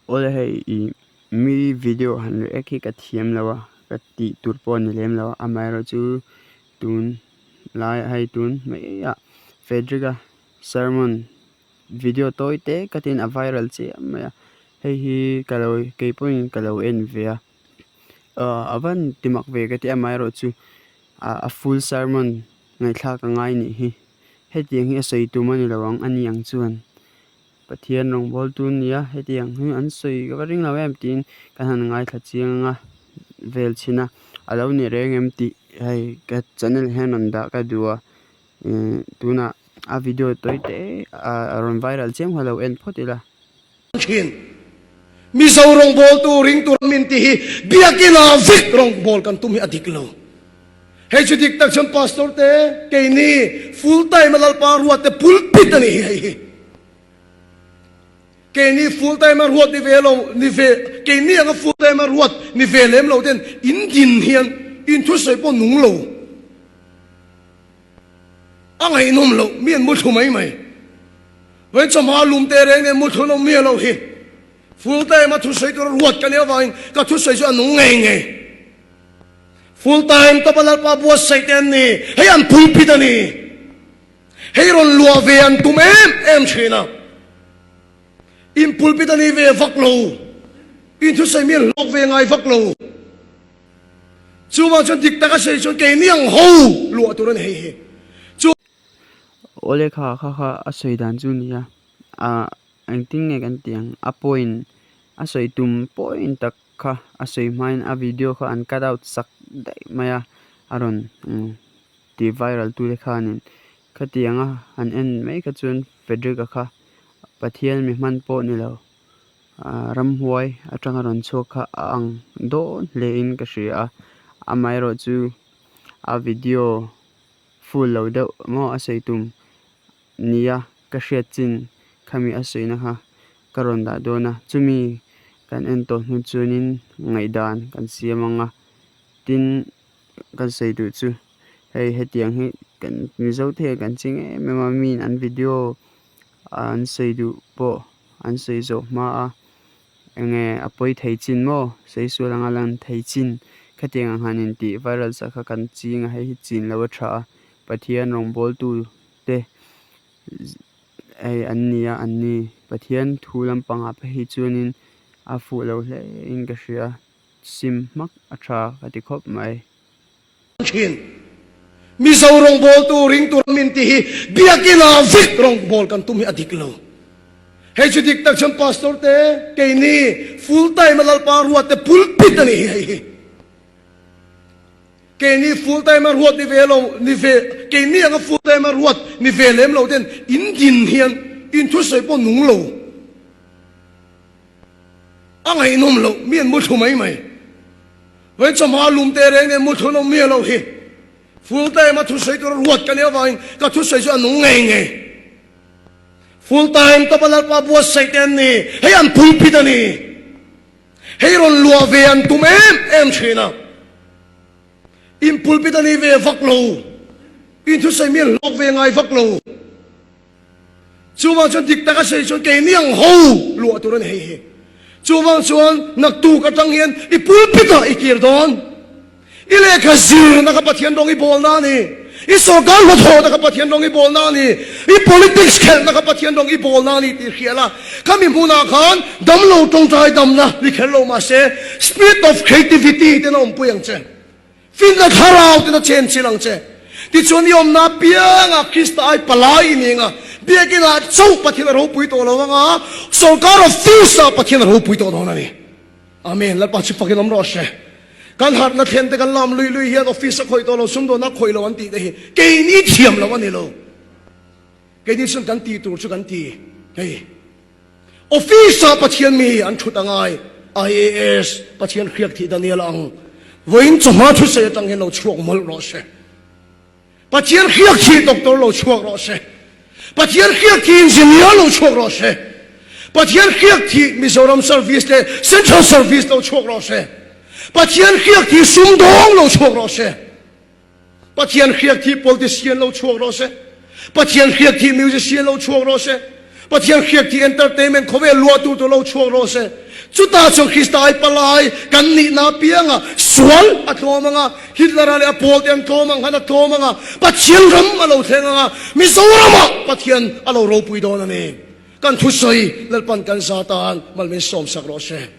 Awle hei i mi video han react hi ka thiam lo a ka tih tur pawh a ni lem lo a amaherawhchu tun lai hei tun mai ah Frederick a sermon video tawi te ka tin a viral chiam mai a hei hi ka lo kei pawhin ka lo en ve a ah a van ti mak ve ka ti a amaherawhchu ah a full sermon ngaihthlak a ngai nih hi hetiang hi a sawi tum a ni lo ang a ni ang chuan. Pathian rawngbawltu nia hetiang hi an sawi ka va ring lo em tiin ka han ngaithla chiang a vel chhin a a lo ni reng em tih hei ka channel hian rawn dah ka duh a ihh tunah a video tawi te a rawn viral chiam kha lo en phawt ila. Thin. Mizo rawngbawltu ring tur min tih hi Biakina vek rawngbawl kan tum hi a dik lo. Hei chu dik tak chuan Pastor te keini full time a Lalpa ruat te pulpit a nih hi hei hi. Keini full time a ruat ni ve lo ni ve keini anga full time a ruat ni ve lem lo ten in din hian in thusawi pawh nung lo a ngaihnawm loh mi an mu thlu mai mai. Vawiin chawhma lum te reng nen mu thlu an awm miah loh hi. Full time a thusawi tur a ruat ka nih avangin ka thusawi chu a nung ngei ngei. Full time tawpa Lalpa buatsaih te an ni, hei an pulpit a ni. Hei rawn luah ve an tum em em thin a. In pulpit a ni ve vak lo. In thusawi mi an hlawk ve ngai vak lo. Chuvang chuan dik taka sawi chuan keini ang ho luah tur a ni hei hi. Chu. Awle kha kha kha a sawi dan chu nia. Ah engtin nge kan tih ang? A point a sawi tum point tak kha a sawi hmain a video kha an cut out sak daih mai a, a rawn ti viral tu te khanin khatianga han en mai kha chuan Frederick-a kha Pathian mi hman pawh ni lo ah ramhuai atanga rawn chhuak kha a ang dawn hle in ka hria a, amaherawh chu a video full lo deuh maw a sawi tum. Nia, ka hriat chin khami a sawina kha ka rawn dah dawn a, chumi kan en tawh hnu chuanin ngaihdan kan siam ang a, tin kan sawi duh chu hei hetiang hi kan Mizo te hian kan ching em em a, miin an video an sawi duh pawh an sawi zawh hma a, enge a pawi thei chin maw sawi sual anga lan thei chin khatiang ang han intih viral sak kha kan ching a, hei hi chin lo a tha a, Pathian rawngbawltu te hei an ni a an ni Pathian thu lampangah phei hi chuanin a fuh lo hle in ka hria sim hmak a tha ka ti khawp mai. Thin. Mizo rawngbawltu ring tur min tih hi Biakina vek rawngbawl kan tum hi a dik lo. Hei chu dik tak chuan Pastor te keini full time a Lalpa ruat te pulpit a nih hi hei hi. Keini full time a ruat ni ve lo ni ve keini anga full time a ruat ni ve lem lo ten in din hian in thusawi pawh nung lo a ngaihnawm loh mi an mu thlu mai mai. Vawiin chawhma lum te reng nen mu thlu an awm miah loh hi. Full time a thusawi tur a ruat ka nih avangin ka thusawi chu a nung ngei ngei. Full time tawpa Lalpa buatsaih te an ni, hei an pulpit a ni. Hei rawn luah ve an tum em em thin a, in pulpit a ni ve vak lo, in thusawi mi an hlawk ve ngai vak lo. Chuvang chuan dik taka sawi chuan keini ang ho luah tur a ni hei hi. Chuvang chuan naktuk atang hian i pulpit ah i kir dawn. I lehkha zirna kha Pathian rawng i bawlna a ni. I sorkar hnathawhna kha Pathian rawng i bawlna a ni. I politics khelhna kha Pathian rawng i bawlna a ni tih hria la. Khami hmunah khan damlo tawngtai damna ni kher lo mahse spirit of creativity ten a awmpui ang che. Finna thlarau ten a chenchilh ang che. Tichuan i awmna apiangah Krista ai palai i ni anga biakinah chauh Pathian a ropui tawh lo anga sorkar office-ah Pathian a ropui tawh dawn a ni. Amen. Lalpa chu fakin awm rawh se. Kan harhna thlen te kan lam lui lui hian office a khawih tawh lo, sumdawnna a khawih lo an tih te hi keini thiam lo a ni lo. Keini chuan kan tih tur chu kan ti. Hei office ah Pathian mi an thut angai IAS Pathian hriak thih Daniel ang vawiin chawhma thusawi atang hian lo chhuak mawlh rawh se. Pathian hriak thih doctor lo chhuak rawh se. Pathian hriak thih engineer lo chhuak rawh se. Pathian hriak thih Mizoram service leh Central service lo chhuak rawh se. Pathian hriak thih sumdawng lo chhuak rawh se. Pathian hriak thih politician lo chhuak rawh se. Pathian hriak thih musician lo chhuak rawh se. Pathian hriak tih entertainment khawvel luah tur tur lo chhuak rawh se. Chutah chuan Krista ai palai kan nihna apianga sual a tlawm ang a, Hitler-a leh a pawlte an tlawm ang khan a tlawm ang a, Pathian ram a lo thleng ang a, Mizoramah Pathian a lo ropui dawn a ni. Kan thusawi Lalpan kan za tan mal min sawmsak rawh se.